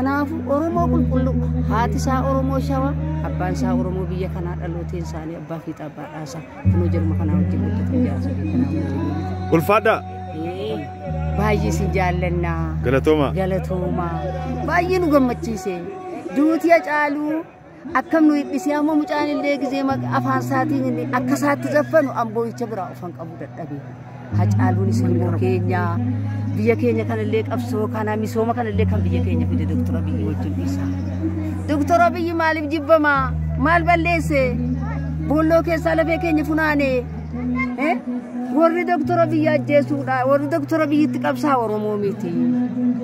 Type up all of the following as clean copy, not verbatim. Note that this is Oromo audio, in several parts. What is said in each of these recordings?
Kanaafuu Oromoo qulqulluu haati isaa Oromoo Shawaa abbaan isaa Oromoo biyya kanaa dhalooteen isaanii abbaa fiixaa abbaa dhaasaa kunoo jirma kanaa wajjin guddatan jaarsolii kanaa wajjin. Ulfaadhaa. Baay'ee isin jaallannaa. Galatooma. Galatooma. Baay'ee nu gammachiise. Duuti Hacaaluu akkam nu hidhisee amma mucaan illee gizee afaan isaatiin akka isaatti zaffanu amboo'icha biraa ofan qabu dadhabe. Hacaaluun ilmoo keenya biyya keenya kanallee qabsoo kana misooma kanallee kan biyya keenya fide Dooktor Abiyyi wajjin isa. Dooktor Abiyyi maaliif jibbama? Maal balleesse? Boolloo keessaa lafee keenya funaane. Warri Dooktor Abiyyi ajjeesuudha. Warri Dooktor Abiyyitti qabsaa Oromoo miti.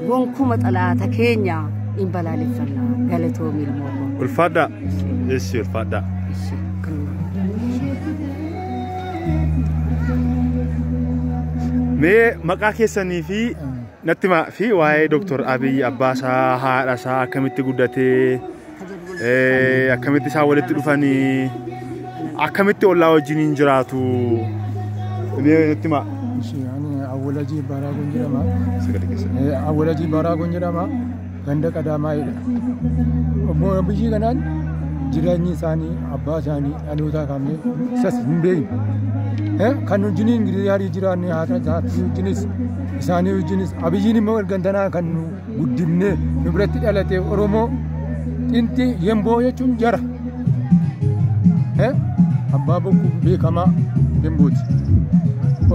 Gonkuma xalaata keenya hin balaaleffanna. Galatoomi ilmoo koo. Ulfaadhaa. Eessi ulfaadhaa. Mee maqaa keessanii fi natti himaa fi waa'ee Dooktor Abiyyi abbaa isaa haadha isaa akkamitti guddatee akkamitti isaan walitti dhufanii akkamitti ollaa wajjiniin jiraatu mee natti himaa. Ani Awwalajii Baaraagoon jedhama. Sagalee keessa. Awwalajii Baaraagoon jedhama. Ganda Qadaamaayidha. Obbo Abiyyi kanaan jireenyi isaanii abbaa isaanii dhalootaa kaafnee isas hin beeknu. Kan wajjin Ingilizaarii jiraanne haadha isaatii wajjinis isaanii wajjinis Abiyyiin immoo ergantanaa kan nu guddifnee nu biratti dhalate Oromoo xinti yemboo jechuun jara. Abbaa bokkuu beekamaa yembooti.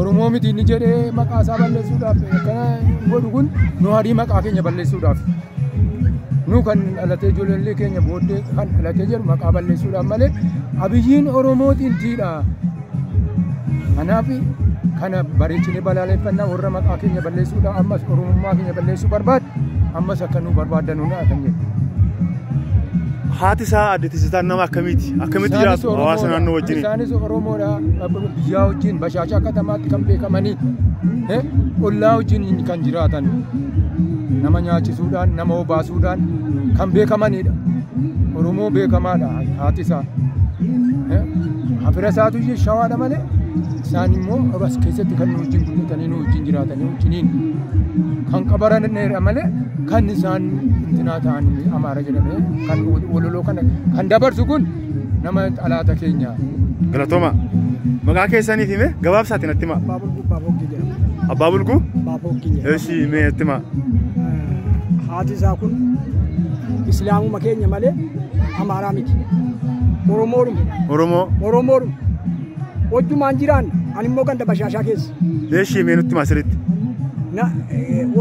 Oromoo miti inni jedhee maqaa isaa balleessuudhaaf akkana godhu kun nu harii maqaa keenya balleessuudhaaf. Nu kan dhalatee ijoollee keenya booddee kan dhalatee jedhu maqaa balleessuudhaaf malee Abiyyiin Oromoo xintiidha. Kanaaf kana bareechinee balaaleffannaa warra maqaa keenya balleessuudhaaf ammas Oromummaa keenya balleessuu barbaadu ammas akka nu barbaaddanudha kan jedhu. Haati isaa adde Tisitaan nama akkamiiti? Akkamitti jiraatu hawaasa naannoo wajjin? Isaanis Oromoodha. Biyyaa wajjin Bashaashaa katamaatti kan beekamanii ollaa wajjin kan jiraatan nama nyaachisuudhaan nama obaasuudhaan kan beekamanidha. Oromoo beekamaadha haati isaa. Hafira isaatu iyyuu shawaadha malee isaan immoo as keessatti kan nu wajjin guddatanii nu wajjin jiraatanii wajjiniin kan qabaranidha malee kan isaan intinaa ta'an Amaara jedhamee kan wololoo kana kan dabarsu kun nama xalaata keenya. Galatooma. Maqaa keessaniif hime gabaabsaati natti himaa. Abbaa Bulguu Abbaa Bokkii jedhama. Abbaa Bulguu? Abbaa Bokkii jedhama. Eessi mee natti himaa. Haati isaa kun Islaamuma keenya malee Amaaraa miti. Oromoodhuma. Oromoo. Oromoodhuma. Wajjumaan jiraanna. Ani immoo ganda Bashaashaa keessa. Eessi mee nutti himaa sirriitti.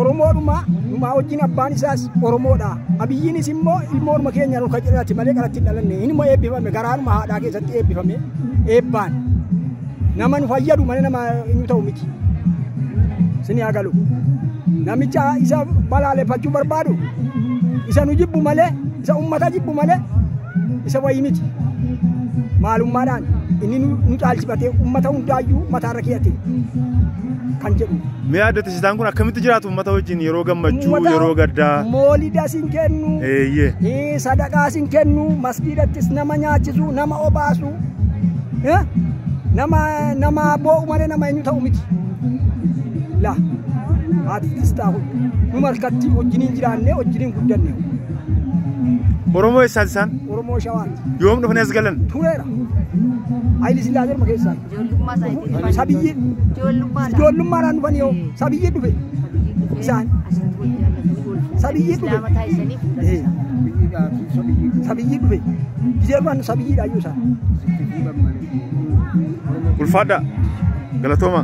Oromoodhuma numaa wajjin abbaan isaas Oromoodha. Abiyyiinis immoo ilmoodhuma keenya nu qacarati malee qaratti hin dhalanne. Inni immoo eebbifame garaanuma haadhaa keessatti eebbifame eebbaan. Nama nu fayyadu malee nama inni ta'u miti. Sini haa galu. Namicha isa balaaleffachuu barbaadu isa nu jibbu malee isa uummata jibbu malee isa wayii miti. Maalummaadhaan inni nu caalchifatee uummata hundaayyuu mataarra keeyate kan jedhu. Mee adde Tisitaan kun akkamitti jiraatu uummata wajjin yeroo gammachuu yeroo gaddaa? Moolida sin kennu. Eeyyee. Sadaqaa sin kennu masgiidattis nama nyaachisu nama obaasu. Nama boo'u malee nama eenyu ta'u miti. La haati Tisitaa kun nu harkatti wajjiniin jiraannee wajjiniin guddanne. Oromoo eessaati isaan? Oromoo Shawaati. Yoom dhufanii as galan? Tureera. Hayili Sillaasee dhuma keessaa. Ijoollummaa isaaniitiin dhufan. Sabiyyi. Ijoollummaadhaan dhufan yoo sabiyyi dhufe. Isaan. Sabiyyi dhufe. Islaama taasisanii fuudhan. Sabiyyi dhufe. Gizee dhufan sabiyyiidha iyyuu isaan. Ulfaadhaa. Galatooma.